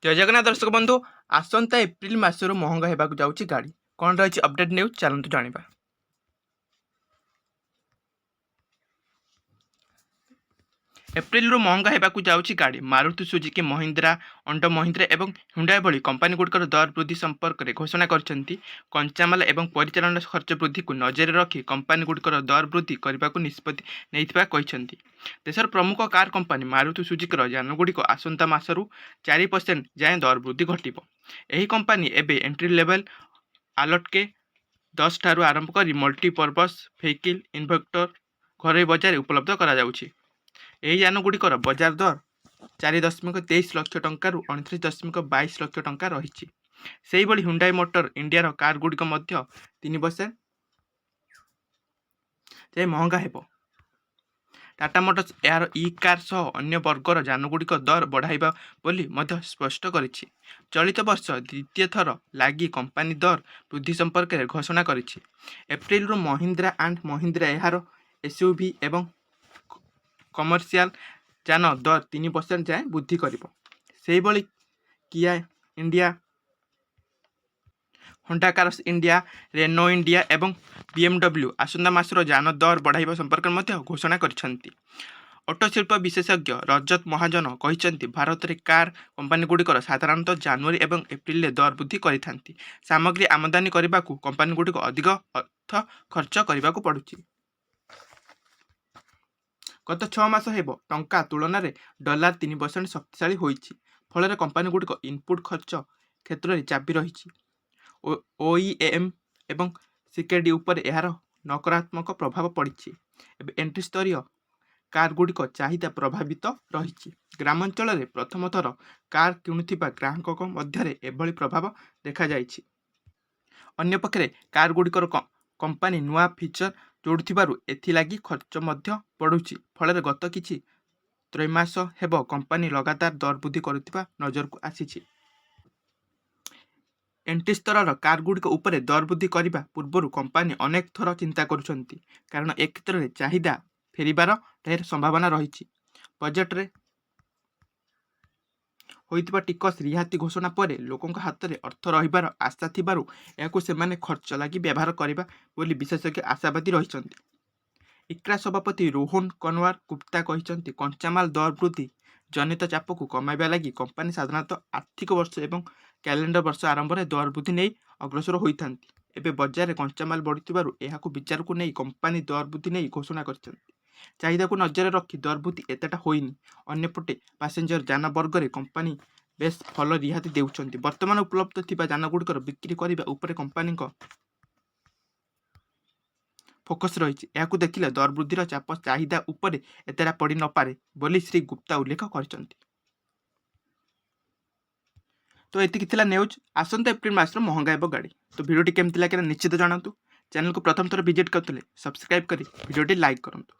ଜୟ ଜଗନ୍ନାଥ ଦର୍ଶକ ବନ୍ଧୁ, ଆସନ୍ତା ଏପ୍ରିଲ ମାସରୁ ମହଙ୍ଗା ହେବାକୁ ଯାଉଛି ଗାଡ଼ି। କ'ଣ ରହିଛି ଅପଡେଟ୍ ନ୍ୟୁଜ୍, ଚାଲନ୍ତୁ ଜାଣିବା। ଏପ୍ରିଲରୁ ମହଙ୍ଗା ହେବାକୁ ଯାଉଛି ଗାଡ଼ି। ମାରୁତି ସୁଜୁକି, ମହିନ୍ଦ୍ରା ଅଣ୍ଡ ମହିନ୍ଦ୍ରା ଏବଂ ହୁଣ୍ଡାଇ ଭଳି କମ୍ପାନୀଗୁଡ଼ିକର ଦର ବୃଦ୍ଧି ସମ୍ପର୍କରେ ଘୋଷଣା କରିଛନ୍ତି। କଞ୍ଚାମାଲ ଏବଂ ପରିଚାଳନା ଖର୍ଚ୍ଚ ବୃଦ୍ଧିକୁ ନଜରରେ ରଖି କମ୍ପାନୀଗୁଡ଼ିକର ଦର ବୃଦ୍ଧି କରିବାକୁ ନିଷ୍ପତ୍ତି ନେଇଥିବା କହିଛନ୍ତି। ଦେଶର ପ୍ରମୁଖ କାର୍ କମ୍ପାନୀ ମାରୁତି ସୁଜୁକିର ଯାନଗୁଡ଼ିକ ଆସନ୍ତା ମାସରୁ 4% ଯାଏଁ ଦର ବୃଦ୍ଧି ଘଟିବ। ଏହି କମ୍ପାନୀ ଏବେ ଏଣ୍ଟ୍ରି ଲେଭେଲ୍ ଆଲ୍ଟୋ କେ 10 ଠାରୁ ଆରମ୍ଭ କରି ମଲ୍ଟିପର୍ପସ୍ ଭେହିକିଲ୍ ଇନଭେକ୍ଟୋ ଘରୋଇ ବଜାରରେ ଉପଲବ୍ଧ କରାଯାଉଛି। ଏହି ଯାନଗୁଡ଼ିକର ବଜାର ଦର 4.23 ଲକ୍ଷ ଟଙ୍କାରୁ 29.22 ଲକ୍ଷ ଟଙ୍କା ରହିଛି। ସେହିଭଳି ହୁଣ୍ଡାଇ ମୋଟର ଇଣ୍ଡିଆର କାରଗୁଡ଼ିକ ମଧ୍ୟ 3% ଯାଏ ମହଙ୍ଗା ହେବ। ଟାଟା ମୋଟର୍ସ ଏହାର ଇ କାର୍ ସହ ଅନ୍ୟ ବର୍ଗର ଯାନଗୁଡ଼ିକ ଦର ବଢ଼ାଇବ ବୋଲି ମଧ୍ୟ ସ୍ପଷ୍ଟ କରିଛି। ଚଳିତ ବର୍ଷ ଦ୍ୱିତୀୟ ଥର ଲାଗି କମ୍ପାନୀ ଦର ବୃଦ୍ଧି ସମ୍ପର୍କରେ ଘୋଷଣା କରିଛି। ଏପ୍ରିଲରୁ ମହିନ୍ଦ୍ରା ଆଣ୍ଡ ମହିନ୍ଦ୍ରା ଏହାର ଏସ୍ୟୁଭି ଏବଂ କମର୍ସିଆଲ ଯାନ ଦର 3% ଯାଏଁ ବୃଦ୍ଧି କରିବ। ସେହିଭଳି କିଆ India, Honda cars India, Renault India ଏବଂ ବିଏମ୍ଡବ୍ଲ୍ୟୁ ଆସନ୍ତା ମାସର ଯାନ ଦର ବଢ଼ାଇବା ସମ୍ପର୍କରେ ମଧ୍ୟ ଘୋଷଣା କରିଛନ୍ତି। ଅଟୋ ଶିଳ୍ପ ବିଶେଷଜ୍ଞ ରଜତ ମହାଜନ କହିଛନ୍ତି, ଭାରତରେ କାର୍ କମ୍ପାନୀଗୁଡ଼ିକର ସାଧାରଣତଃ ଜାନୁଆରୀ ଏବଂ ଏପ୍ରିଲରେ ଦର ବୃଦ୍ଧି କରିଥାନ୍ତି। ସାମଗ୍ରୀ ଆମଦାନୀ କରିବାକୁ କମ୍ପାନୀଗୁଡ଼ିକୁ ଅଧିକ ଅର୍ଥ ଖର୍ଚ୍ଚ କରିବାକୁ ପଡ଼ୁଛି। ଗତ 6 ମାସ ହେବ ଟଙ୍କା ତୁଳନାରେ ଡଲାର 3% ଶକ୍ତିଶାଳୀ ହୋଇଛି। ଫଳରେ କମ୍ପାନୀଗୁଡ଼ିକ ଇନପୁଟ୍ ଖର୍ଚ୍ଚ କ୍ଷେତ୍ରରେ ଚାପି ରହିଛି। ଓଇଏମ୍ ଏବଂ ସିକେଡି ଉପରେ ଏହାର ନକାରାତ୍ମକ ପ୍ରଭାବ ପଡ଼ିଛି। ଏବେ ଏଣ୍ଟ୍ରି ସ୍ତରୀୟ କାରଗୁଡ଼ିକ ଚାହିଦା ପ୍ରଭାବିତ ରହିଛି। ଗ୍ରାମାଞ୍ଚଳରେ ପ୍ରଥମ ଥର କାର୍ କିଣୁଥିବା ଗ୍ରାହକଙ୍କ ମଧ୍ୟରେ ଏଭଳି ପ୍ରଭାବ ଦେଖାଯାଇଛି। ଅନ୍ୟପକ୍ଷରେ କାରଗୁଡ଼ିକର କମ୍ପାନୀ ନୂଆ ଫିଚର ଯୋଡ଼ୁଥିବାରୁ ଏଥିଲାଗି ଖର୍ଚ୍ଚ ମଧ୍ୟ ବଢ଼ୁଛି। ଫଳରେ ଗତ କିଛି ତ୍ରୈମାସ ହେବ କମ୍ପାନୀ ଲଗାତାର ଦର ବୃଦ୍ଧି କରୁଥିବା ନଜରକୁ ଆସିଛି। ଏଣ୍ଟ୍ରି ସ୍ତରର କାରଗୁଡ଼ିକ ଉପରେ ଦର ବୃଦ୍ଧି କରିବା ପୂର୍ବରୁ କମ୍ପାନୀ ଅନେକ ଥର ଚିନ୍ତା କରୁଛନ୍ତି। କାରଣ ଏ କ୍ଷେତ୍ରରେ ଚାହିଦା ଫେରିବାର ଢେର ସମ୍ଭାବନା ରହିଛି। ବଜେଟରେ ହୋଇଥିବା ଟିକସ ରିହାତି ଘୋଷଣା ପରେ ଲୋକଙ୍କ ହାତରେ ଅର୍ଥ ରହିବାର ଆଶା ଥିବାରୁ ଏହାକୁ ସେମାନେ ଖର୍ଚ୍ଚ ଲାଗି ବ୍ୟବହାର କରିବେ ବୋଲି ବିଶେଷଜ୍ଞ ଆଶାବାଦୀ ରହିଛନ୍ତି। ଇକ୍ରା ସଭାପତି ରୋହନ କନୱାର ଗୁପ୍ତା କହିଛନ୍ତି, କଞ୍ଚାମାଲ ଦର ବୃଦ୍ଧି ଜନିତ ଚାପକୁ କମାଇବା ଲାଗି କମ୍ପାନୀ ସାଧାରଣତଃ ଆର୍ଥିକ ବର୍ଷ ଏବଂ କ୍ୟାଲେଣ୍ଡର ବର୍ଷ ଆରମ୍ଭରେ ଦର ବୃଦ୍ଧି ନେଇ ଅଗ୍ରସର ହୋଇଥାନ୍ତି। ଏବେ ବଜାରରେ କଞ୍ଚାମାଲ ବଢ଼ୁଥିବାରୁ ଏହାକୁ ବିଚାରକୁ ନେଇ କମ୍ପାନୀ ଦର ବୃଦ୍ଧି ନେଇ ଘୋଷଣା କରିଛନ୍ତି। ଚାହିଦାକୁ ନଜରରେ ରଖି ଦର ବୃଦ୍ଧି ଏତେଟା ହୋଇନି। ଅନ୍ୟପଟେ ପାସେଞ୍ଜର ଯାନ ବର୍ଗରେ କମ୍ପାନୀ ବେଶ୍ ଭଲ ରିହାତି ଦେଉଛନ୍ତି। ବର୍ତ୍ତମାନ ଉପଲବ୍ଧ ଥିବା ଯାନଗୁଡ଼ିକର ବିକ୍ରି କରିବା ଉପରେ କମ୍ପାନୀଙ୍କ ଫୋକସ୍ ରହିଛି। ଏହାକୁ ଦେଖିଲେ ଦର ବୃଦ୍ଧିର ଚାପ ଚାହିଦା ଉପରେ ଏତେଟା ପଡ଼ି ନ ପାରେ ବୋଲି ଶ୍ରୀ ଗୁପ୍ତା ଉଲ୍ଲେଖ କରିଛନ୍ତି। ତ ଏତିକି ଥିଲା ନ୍ୟୁଜ୍, ଆସନ୍ତା ଏପ୍ରିଲ ମାସରୁ ମହଙ୍ଗା ହେବ ଗାଡ଼ି। ତ ଭିଡ଼ିଓଟି କେମିତି ଲାଗିଲା ନିଶ୍ଚିତ ଜଣାନ୍ତୁ। ଚ୍ୟାନେଲକୁ ପ୍ରଥମ ଥର ଭିଜିଟ୍ କରୁଥିଲେ ସବସ୍କ୍ରାଇବ୍ କରି ଭିଡ଼ିଓଟି ଲାଇକ୍ କରନ୍ତୁ।